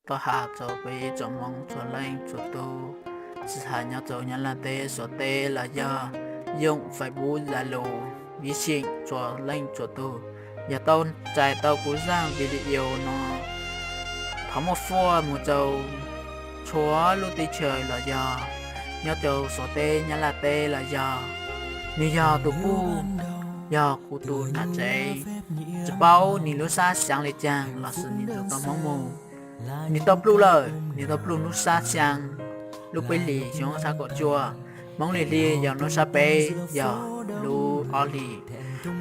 tau has rau peb tsoom Hmoob txhua leej txhua tug, tsis has nyob rau Nyab Laj teb Suav teb los yog yoom Facebook Zalo, ib txhia txhua leej txhua tug, yog tau txais tau kuv zaj video no, thov muab forward mus rau txhua lub teb chaws los yog nyob rau Suav teb Nyab Laj teb los yog, nws yog tus puj, yog kuv tus nam tsev, tsis paub nws lub sab xeev li caag los sis nws tus tau Hmoob mus. Nws tau pluj lawm, nws tau pluj lub sab xyaa, lub peb hlis xyoo ob sab kaum cuaj, Hmoob li hli yog lub sab peb, yog lub ob hlis.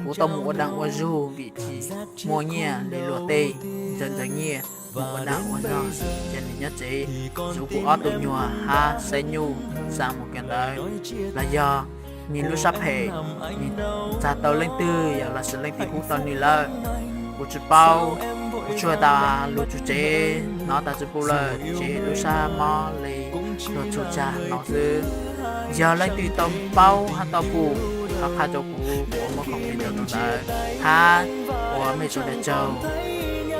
Kuv tau mus ua daag ua zug vim tsis muaj nyiaj li luag tej, ntxeev ntxeev nyiaj mus ua daag ua zog, ces nws nyob tsev zuv kuv ob tug nyuag hab xeeb nyuj xaa mus kawg ntawd. Los yog nws lub sab phem, nws txag tau leej twg yog los sis leej twg hu tau nws lawm, kuv tsis paub. Kuv tsuas tas lug tsuag tsev, hnov tas tsis pum lawm, tsev lub sab mob li luag txhum tsag no xwb. Yog leej twg tau paub hab tau pum, thov qha rau kuv, kuv muab khoom plig rau tus ntawd, hab ua mej sawv daws tsaug.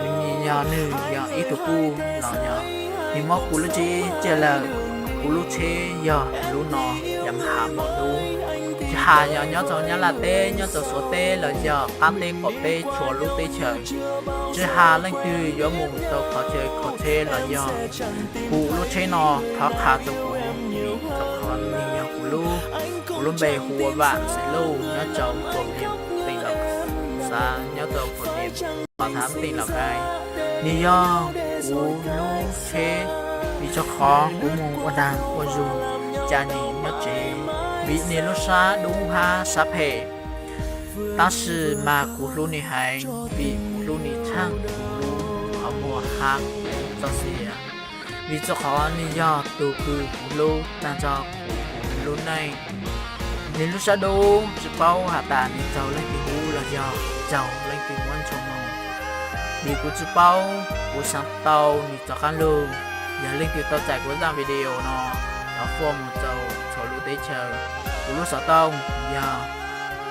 Nws yog, nws yog ib tug puj los yog nws muab kuv lub tsheb ciaj lawm. Kuv lub tsheb yog lub no, Yamaha maum dub. Tsis has yog nyob rau Nyab Laj teb, nyob rau Suav teb los yog qaab teb qaum teb txhua lub teb chaws, tsis has leej twg yuav mus rau qhov chaw qhov tsheb los yog, kuv lub tsheb no thov qha rau kuv, rau qhov nws yog kuv lub. Kuv lub npe hu ua Vam Xeem Luj, nyob rau Phoo Viam, teem Lauj, xav nyob rau Phoo Viam, thav teem Lauj Kais. Nws yog kuv lub tsheb, vim rau qhov kuv mus ua daag ua zug, ca nws nyob tsev, vim nws lub sab dub hab sab phem. Tab sis mas kuv hlub nws heev, vim kuv hlub nws tshaaj kuv lub qhov muag hab txoj sia, vim rau qhov nws yog tus kws kuv hlub taag nrho kuv lub neej. Nws lub sab dub tsis paub has tas nws raug leej twg hu los yog raug leej twg muab ntshoo moog, vim kuv tsis paub. Kuv xaav tau nws rov qaab lug. Yog leej twg tau txais kuv zaj video no, thov forward mus rau txhua lub teb chaws. Kuv lub xov tooj yog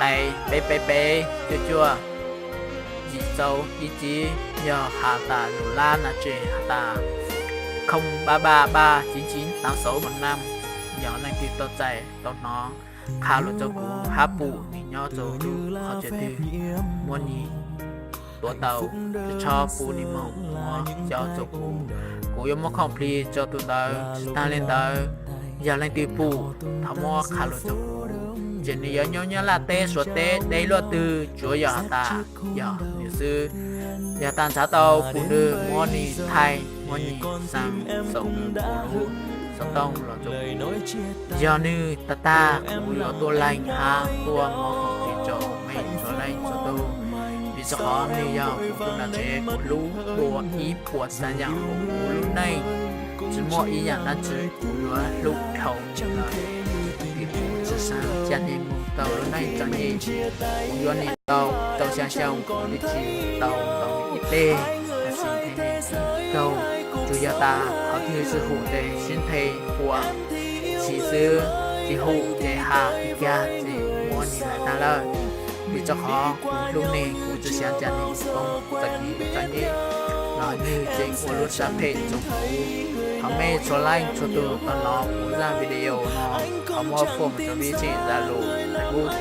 qe peb peb peb cuaj cuaj yim rau ib tsib, yog has tas lus Lab no ces has tas không ba ba ba chín chín tám sáu một năm. Yog leej twg tau txais tau hnov, qha lug rau kuv hab pum nws nyob rau lub qhov chaw twg, muab nws tuav tau, tsis txhob pub nws moog, muab cob rau kuv. Kuv yuav muab khoom plig rau tus ntawd. Tsis taag le ntawd, yog leej twg pum, thov muab qha lug rau kuv. Ces nws yuav nyob Nyab Laj teb Suav teb deb luaj twg, tsuav yog has tas yog nws xwb. Yog tas nrhav tau pum nws, muab nws thaij, muab nws xaa xaum kuv lub xov tooj los rau kuv. Yog nws tag tag, kuv yuav tuaj leeg hab tuaj muab khoom plig rau mej txhua leej txhua tug, vim rau qhov nws yog kuv tus nam tsev kuv hlub dua ib puas tsav yaam huv kuv lub neej. Tsis muaj ib yaam dlaab tsi kuv yuav hlub dhau nws lawm, vim kuv tsis xaav ca nws moog tau lub neej txom nyem. Kuv yuav nws tau rau xyaa xyoo, kuv tsis tau ntaus nws ib teg, tab sis nws kaug, tsuas yog tas qhov twg tsis hum ces sib nthe ua si xwb, tsis hum ces has tsis kag ces muab nws lawm tag lawm. Vim rau qhov kuv hlub nws, kuv tsis xav ca nws poob txom nyem, los nws tseem ua lub sab phem rau kuv. Thov mej txhua leej txhua tug tau hnov kuv zaj video no, thov muab forward mus rau ib txhia Zalo, Facebook,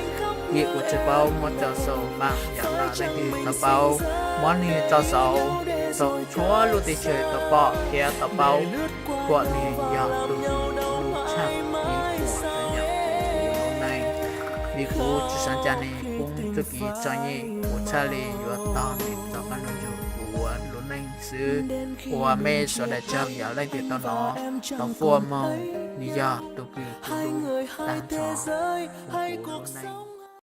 vim kuv tsis paub muab tso sau mas yog leej twg tau paub, muab nws tso sau rau txhua lub teb chaws tau pom thiab tau paub, kuas nws yog tus kws kuv hlub tshaj ib puas tsav yaam huv kuv lub neej. Vim kuv tsis xav ca nws poob txuj kev txom nyem, kuv txhaj le yuav tog nws rov qaab lug nrug kuv ua lub neej xwb. Ua mej sawv daws tsaug, yog leej twg tau hnov, tau forward moog, nws yog tus kws kuv hlub taag nrho huv kuv lub neej.